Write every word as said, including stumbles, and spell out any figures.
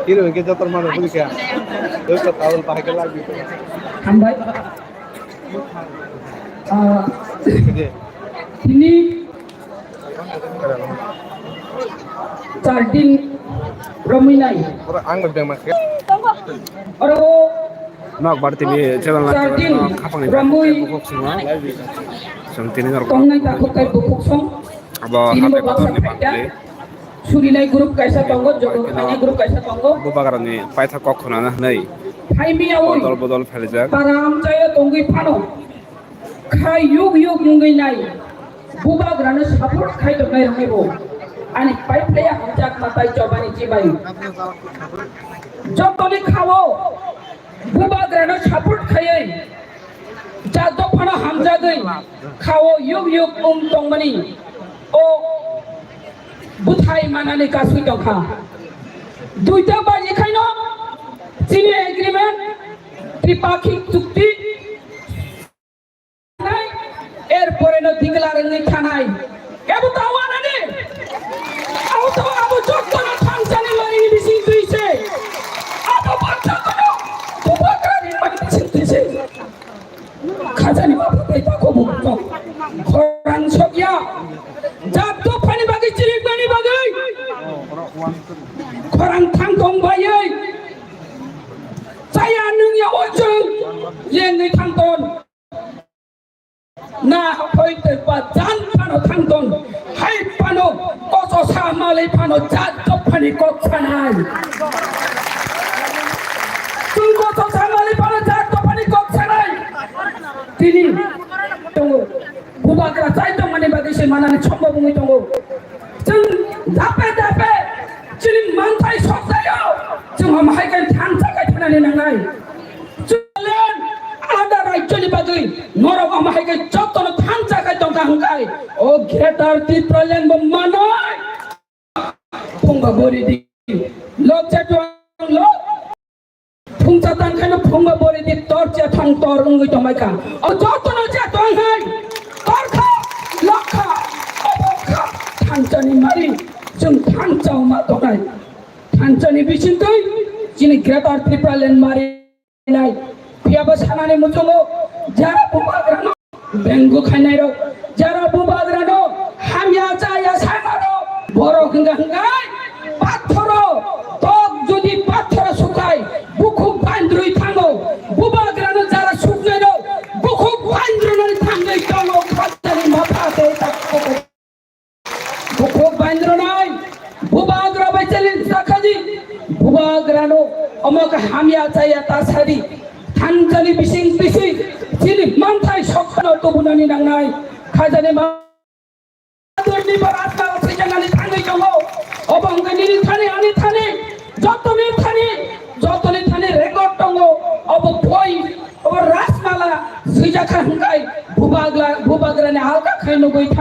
Hero hingke joto mano bwrwi kha. Dosta towel bahai khe lagdi. Hambai. Ah, tini char din romwi nai. Oro ang bai bengma khe. Oro Nok Bar T V channel na char din khapang ni romwi bukhuk swngo. Chwng tini norok tongnai takhuk kai bukhuk song. Abo tini hape bo baksa kotorni phaikha. Bakle. Surinai group kaisa tongo, joto khainai group kaisa tongo. Bubagrani paithak kok khwnana hwnwi phaimiyaui bodol bodol phaijak. Para amchaio tongwi phano. Khai yuk yuk wngwi nai. Bubagrano support khai tongnai rwngwi bo. Ani paiphaya hamjak matai chobani chibai. Jotoni khao Bubagrano support khaiwi. Jat dophano hamjagwi khao yuk yuk wng tongmani o bwthai manani kasui tongkha. Duita bai likhaino chini agreement, tripakhik chukti, er pore no declare wngwi thanai. Ebo ta wanani? Abo to abo jotto no thansani mari bising twi se. Abo botto kono bubagrani mari bising twi se. Khajani ma phatai ta ko bukto. Khorang sokya. Jat dophani bagwi chirikmani bagwi. Khorang thang tong baywi. Chaya nungya ojung. Yengwi thang ton. Na hoi te pa jan phano thang ton. Hai phano koso sa malai phano jat dophani kok sanai. Chwng koso sa malai phano jat dophani kok sanai. Tini tongo. Bubagra chai tongmani bagwi se manani sombo bungwi tongo. Chwng dape dape chini manthai sokjaio. Chwng ham hai khe thansa khai thanani nangnai. Chwng ada rajyoni bagwi norok ham hai khe jotono thansa khai tongkha hwnkhe o Greater Tipraland bo manwi phungba bori di. Lok chatwang lok. Phungsa tang khaino phungba bori di tor cha thang tor wngwi tongbai kha. O jotono cha tong hai. Tor kha, lok kha, obo kha. Thansani mari, chwng thansa ma tongnai. Thansani bisingtwi chini Greater Tipraland mari nai. Phiya bo sanani muchungo jara bubagrano Bengu khainai rok, jara bubagrano hamya chaya sanaro, borok hwnga hwngai pathoro, tok jodi pathoro sukai, bukhuk bandrwi thango, bubagrano jara suknai rok, bukhuk bandrwino thangwi tongo, khajani mapha tei tak. Bukhuk bandrwnai, bubagra bai challenge sakhaji, bubagrano omo khe hamya chaya ta sadi, thansani bising bising, chini manthai sokkano tubunani nangnai, khajani ma-, adorni ba Rajmala swijaknani thangwi tongo, obo hwnkhe nini thani ani thani, jotoni thani, jotoni thani record tongo, obo boi, obo Rajmala swijakha hwnkhe bubagra, bubagrani alka khai nugwi thang.